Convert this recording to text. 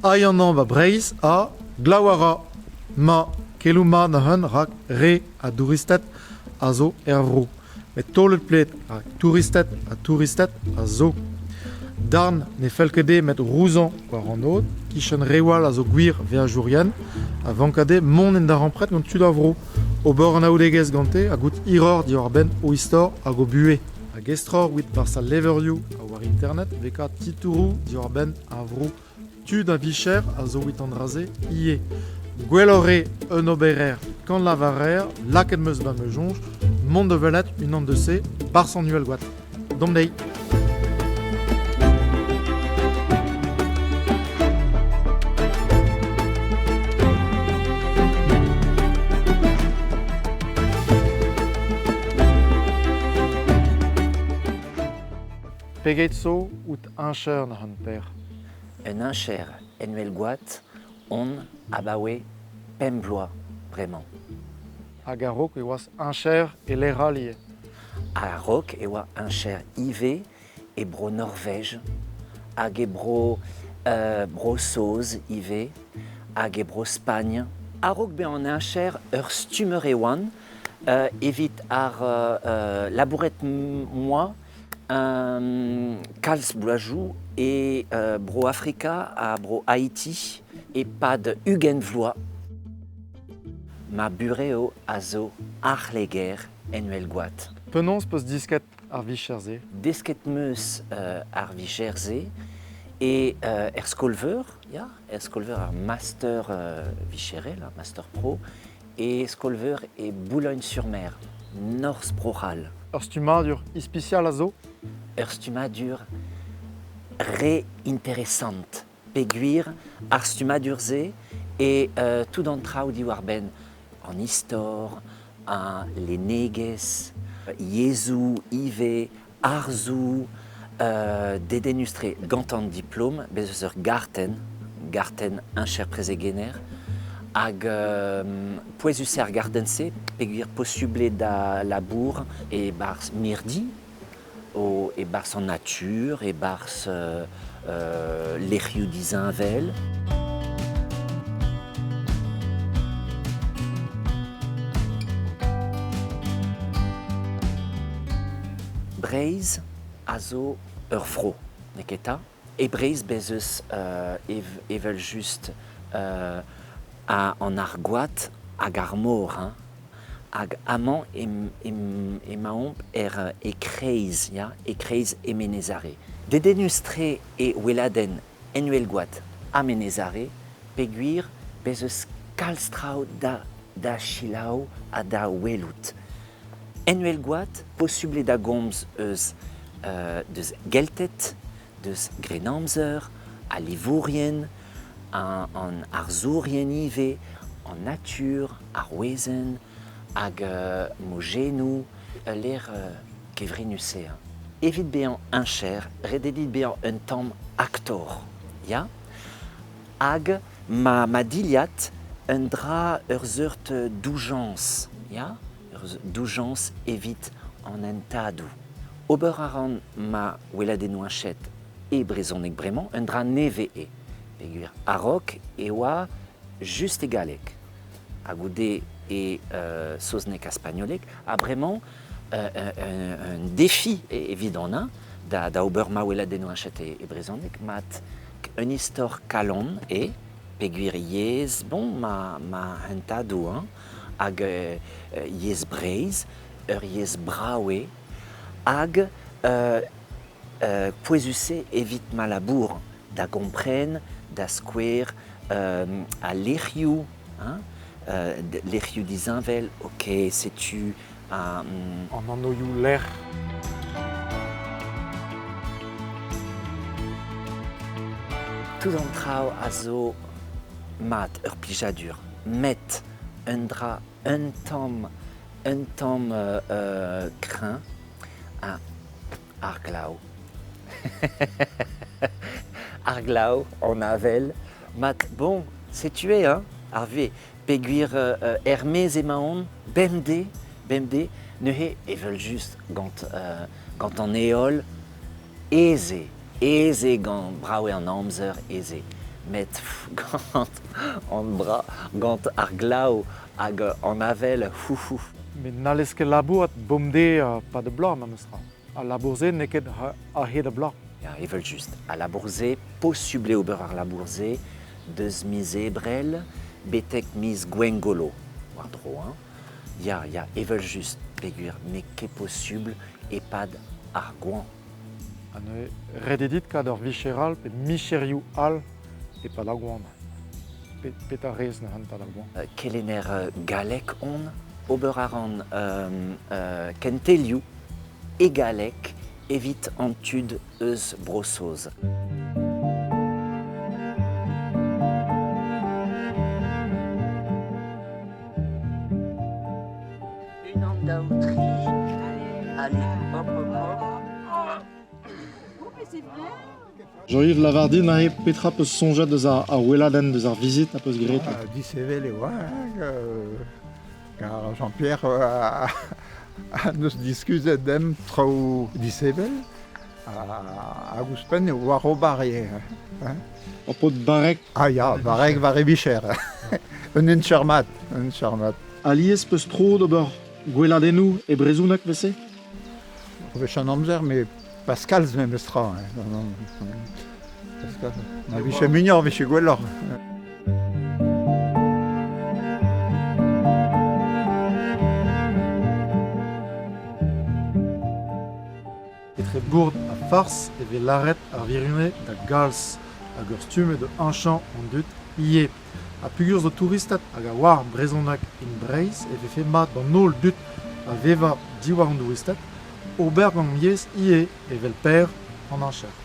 Ai an hañv 'ba Breizh ha glav a ra. Ma, keloù mat a-hun rak re a douristed a zo er vro. Met taolet pled rak touristed ha touristed a zo. Darn ne fell ket dezhe met rouzañ war an aod, kichen reoù all a zo gwir veajourien a vanka dezhe mont en darempred gant tud ar vro, ober anaoudegezh gante ha goût hiroc'h diwar-benn o istor hag o buhez. Hag estroc'h evit barzh al levrioù ha war internet 'vez kavet titouroù diwar-benn ar vro. Tud a vicher a zo evit an dra-se ivez. Gwelloc'h eo un oberer kant lavarer lakaet 'm eus 'ba ma soñj mont da welet unan deus se 'barzh an Uhelgoad. Domp dezhi. Pegeit zo out heñcher neuze, Pêr? Un heñcher en Uhelgoad on abaoe pemp bloaz bremañ. Hag a-raok e oas heñcher e lec'h all ivez. A-raok e oa heñcher ivez e Bro-Norvej hag e Bro Bro-Saoz ivez hag e Bro-Spagn. A-raok bezañ heñcher ur stummer e oan evit ar labouret 'moa kalz bloazioù e Bro-Afrika ha Bro-Haiti e-pad 20 vloaz. Ma burev a zo arleger en Uhelgoad. Penaos 'peus disket ar vicher-se? Desket 'm eus ar vicher-se e er skol-veur, ya, er skol-veur ar master vicherel, ar master pro, e skol-veur e Boulogne-sur-Mer, norzh Bro-C'hall. Ur stummadur ispisial a zo? Ur stummadur re interesant. Peogwir ar stummadur-se e tout an traoù diwar-benn an istor, al lennegezh, yezhoù ivez, arzoù, dedennus-tre. Gant an diplom, bez' eus ur gartenn, gartenn heñcher prezegenner, hag pouezus eo ar gartenn-se peogwir posubl eo da labour e-barzh mirdi, e-barzh an natur, e-barzh lec'hioù disheñvel. Breizh a zo ur vro, n'eo ket 'ta? E Breizh bez' eus evel-just an argoad hag ar mor hein. Hag amañ emaomp er e-kreiz, ya, e-kreiz e Menez-Are. Dedennus-tre eo weladenn en Uhelgoad ha Menez-Are peogwir bez' eus kalz traoù da da selaou ha da welout. En Uhelgoad, posubl eo da gomz eus deus Gelted, deus Grennamzer, al livourien, an arzourien ivez, an natur, ar wezenn hag mojennoù, ul lec'h kevrinus-se. Evit bezañ heñcher, ret eo dit bezañ un tamm aktor, ya? Hag ma, ma dilhad, un dra, ur seurt doujañs, ya? Ur doujañs evit an hentadoù. Ober a ran ma weladennoù heñchet e brezhoneg bremañ, un dra nevez eo. Peogwir a-raok e oa just e galleg, ha goude e saozneg ha spagnoleg, ha bremañ un defi evidon hein, da, da ober ma weladennoù heñchet e, e brezhoneg, mat un istor kalon eo, peogwir yezh, bon, ma, ma hentadoù hein, hag yezh Breizh, ur yezh brav eo, hag pouezus-se evit ma labour da gompren, da skouer, al lec'hioù, hein, lec'hioù disheñvel, ok, setu An anvioù lec'h. Tout an traoù a zo mat, ur plijadur, met un dra un tamm, un tamm kreñv ha ar glav. Ar glav, an avel. Mat, bon, setu eo, hein, ar vuhez. Peogwir er-maez emaon, bemdez, bemdez, neuze evel-just gant, gant an heol, aes eo, aes eo gant brav eo an amzer, aes eo. Met gant an bra, gant ar glav hag an avel, houhou. Met n'hallez ket labourat bemdez 'pad ar bloaz memes tra. Al labour-se n'eo ket a-hed ar bloaz. Ya, evel-just. Al labour-se, posubl eo ober ar labour-se deus miz Ebrel betek miz Gwengolo, war-dro. Hein. Ya, ya, evel-just, peogwir n'eo ket posubl e-pad ar goañv. Ha neuze, ret eo dit kaout ur vicher all pe micherioù all e-pad ar goañv. Petra rez neuze e-pad ar goañv? Kelenner galleg on. Ober a ran kentelioù e galleg evit an tud eus Bro-Saoz. Unan, daou, tri. Allez, hop, hop, hop. Jean-Yves Lavardin, aze, petra 'peus soñjet eus ar weladenn, deus ar vizit a peus graet? Ah, disheñvel e oa, hein, car Jean-Pierre a, a neus diskuzet demp traoù disheñvel hag ouzhpenn e oa ober ivez. Hein. Ur paotr barrek. Ah ya, barrek war e vicher. Un hencher mat, un hencher mat. Alies 'peus tro d'ober gweladennoù e brezhoneg 'vese? Ur wech an amzer, met pas kalz memes tra. Hein. Non, non, Pascal. Ma vije muioc'h, vije gwelloc'h. Etre bourd ha fars e vez lâret ar wirionez da galz hag ur stumm eo da heñchañ an dud ivez. Ha peogwir zo touristed hag a oar brezhoneg en Breizh e vefe mat d'an holl dud a vevañ diwar an douristed ober gant yezh ivez evel Per an heñcher.